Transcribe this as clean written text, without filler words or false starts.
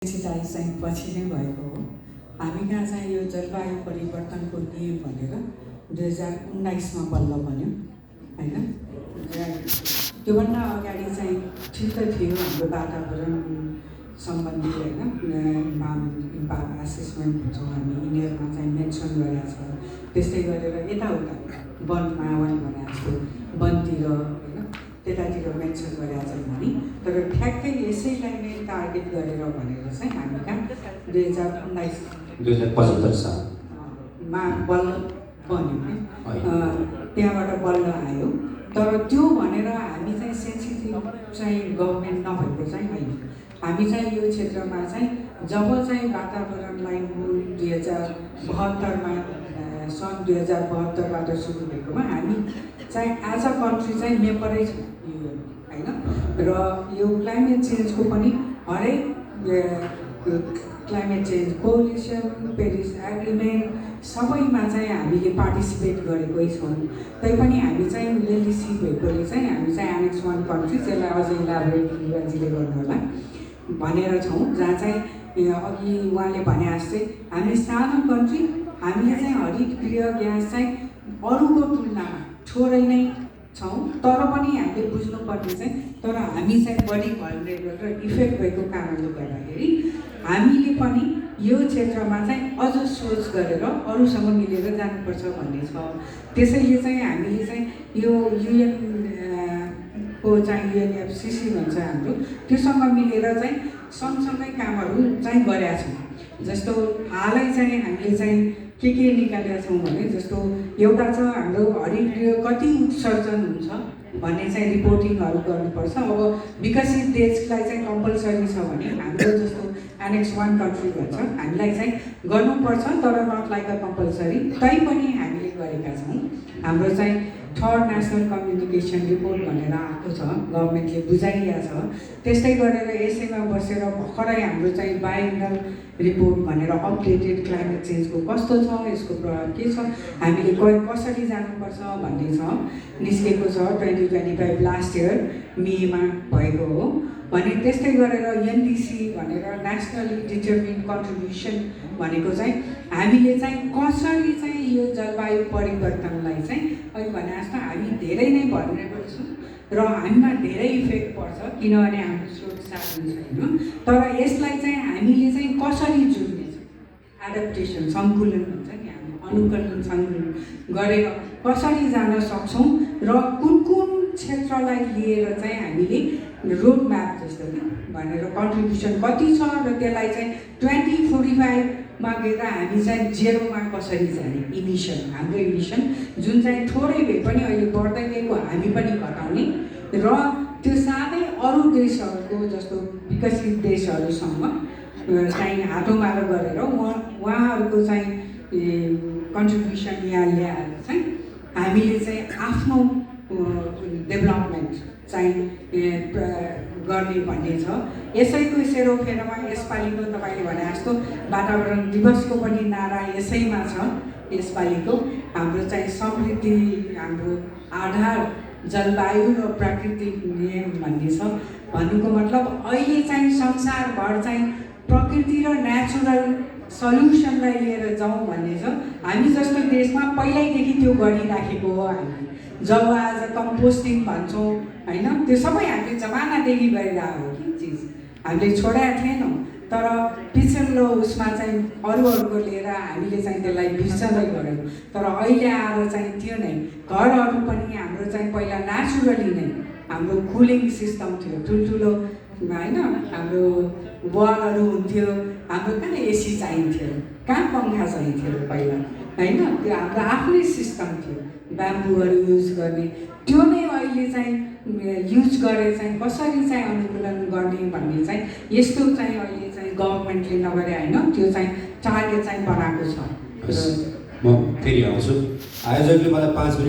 सिँचाइ चाहिँ पछि नै भएको हो। हामी कहाँ चाहिँ यो जलवायु परिवर्तनको नियम भनेर 2019मा बल्ल बन्यो हैन। त्योभन्दा अगाडि चाहिँ ठिक त थियो हाम्रो वातावरण सम्बन्धी हैन इम्प्याक्ट असेसमेन्ट भन्छौँ हामी, यिनीहरूमा चाहिँ मेन्सन गरेको छ। त्यस्तै गरेर यताउता वन माहौल भने जस्तो वनतिर हैन त्यतातिर मेन्सन गरेको छ भने, तर ठ्याक्कै यसैलाई नै टार्गेट गरेर भनेर चाहिँ हामी कहाँ 2075 सालमा बल्ल बन्यो है। त्यहाँबाट बल्ल आयो। तर त्यो भनेर हामी चाहिँ सेन्सिटिभ चाहिँ गभर्मेन्ट नभएको चाहिँ होइन। हामी चाहिँ यो क्षेत्रमा चाहिँ जब चाहिँ वातावरणलाई 2072मा सन् 2072बाट सुरु भएकोमा हामी चाहिँ एज अ कन्ट्री चाहिँ मेम्बरै छ होइन। र यो क्लाइमेट चेन्जको पनि हरेक climate change coalition, Paris agreement सबैमा चाहिँ हामीले पार्टिसिपेट गरेकै छौँ। तैपनि हामी चाहिँ लेलिसी भएकोले चाहिँ हामी चाहिँ एनेक्स 1 कन्ट्री, त्यसलाई अझै इलाबोरेट युवाजीले गर्नु होला भनेर छौँ। जहाँ चाहिँ अघि उहाँले भने जस्तै हामी सानो कन्ट्री, हामीले चाहिँ हरित गृह ग्यास चाहिँ अरूको तुलनामा थोरै नै छौँ। तर पनि हामीले बुझ्नुपर्ने चाहिँ तर हामी चाहिँ बढी भल्नेबल र इफेक्ट भएको कारणले गर्दाखेरि हामीले पनि यो क्षेत्रमा चाहिँ अझ सोच गरेर अरूसँग मिलेर जानुपर्छ भन्ने छ। त्यसैले चाहिँ हामीले चाहिँ यो युएन को चाहिँ UNFCCC भन्छ हाम्रो, त्योसँग मिलेर चाहिँ सँगसँगै कामहरू चाहिँ गरेका छौँ। जस्तो हालै चाहिँ हामीले चाहिँ के निकालेका छौँ भने, जस्तो एउटा छ हाम्रो हरित गृह कति उत्सर्जन हुन्छ भन्ने चाहिँ रिपोर्टिङहरू गर्नुपर्छ। अब विकसित देशलाई चाहिँ कम्पलसरी छ भने हाम्रो जस्तो एनेक्स 1 कन्ट्री भन्छ, हामीलाई चाहिँ गर्नुपर्छ तर नट लाइक अ कम्पलसरी। तैपनि हामीले गरेका छौँ। हाम्रो चाहिँ थर्ड नेसनल कम्युनिकेसन रिपोर्ट भनेर आएको छ, गभर्मेन्टले बुझाइएको छ। त्यस्तै गरेर यसैमा बसेर भर्खरै हाम्रो चाहिँ बाइनल रिपोर्ट भनेर अपडेटेड क्लाइमेट चेन्जको कस्तो छ, यसको प्रभाव के छ, हामीले कसरी जानुपर्छ भन्ने छ, निस्केको छ 2025 लास्ट इयर मेमा भएको हो भने। त्यस्तै गरेर NDC भनेर नेसनली डिटर्मिन्ड कन्ट्रिब्युसन भनेको चाहिँ हामीले चाहिँ कसरी चाहिँ यो जलवायु परिवर्तनलाई चाहिँ अहिले भने जस्तो हामी धेरै नै भल्नेबल छौँ र हामीमा धेरै इफेक्ट पर्छ किनभने हाम्रो स्रोत साधन छैन। तर यसलाई चाहिँ हामीले चाहिँ कसरी जुर्ने छ, एडप्टेसन सङ्कुलन भन्छ नि, हामी अनुकूलन सङ्कुलन गरेर कसरी जान सक्छौँ र कुन क्षेत्रलाई लिएर चाहिँ हामीले रोड म्याप जस्तो भनेर कन्ट्रिब्युसन कति छ र त्यसलाई चाहिँ 2045मा गएर हामी चाहिँ जेरोमा कसरी जाने, इमिसन हाम्रो इमिसन जुन चाहिँ थोरै भए पनि अहिले बढ्दै गएको हामी पनि घटाउने र त्यो साथै अरू देशहरूको जस्तो विकसित देशहरूसँग चाहिँ हातोमालो गरेर उहाँहरूको चाहिँ कन्ट्रिब्युसन यहाँ ल्याएर चाहिँ हामीले चाहिँ आफ्नो डेभलपमेन्ट चाहिँ गर्ने भन्ने छ। यसैको सेरोफेरोमा यसपालिको तपाईँले भने जस्तो वातावरण दिवसको पनि नारा यसैमा छ। यसपालिको हाम्रो चाहिँ समृद्धि, हाम्रो आधार जलवायु र प्राकृतिक नियम भन्ने छ। भन्नुको मतलब अहिले चाहिँ संसारभर चाहिँ प्रकृति र नेचुरल सल्युसनलाई लिएर जाउँ भन्ने छ। हामी जस्तो देशमा पहिल्यैदेखि त्यो गरिराखेको हो। हामी जब आज कम्पोस्टिङ भन्छौँ होइन, त्यो सबै हामीले जमानादेखि गरिरहेको हो कि चिज, हामीले छोडेका थिएनौँ। तर पछिल्लो उसमा चाहिँ अरूहरूको लिएर हामीले चाहिँ त्यसलाई बिर्सदै गऱ्यौँ। तर अहिले आएर चाहिँ त्यो नै घरहरू पनि हाम्रो चाहिँ पहिला नेचुरली नै हाम्रो कुलिङ सिस्टम थियो, ठुल्ठुलो होइन, हाम्रो वालहरू हुन्थ्यो, हाम्रो कहाँ एसी चाहिन्थ्यो, कहाँ पङ्खा चाहिन्थ्यो पहिला होइन, त्यो हाम्रो आफ्नै सिस्टम थियो, ब्याम्बुहरू युज गर्ने। त्यो नै अहिले चाहिँ युज गरेर चाहिँ कसरी चाहिँ अनुकूलन गर्ने भन्ने चाहिँ यस्तो चाहिँ अहिले चाहिँ गभर्मेन्टले नगरे होइन, त्यो चाहिँ टार्गेट चाहिँ बनाएको छ। म फेरि आउँछु। आयोजकले मलाई 5 मिनट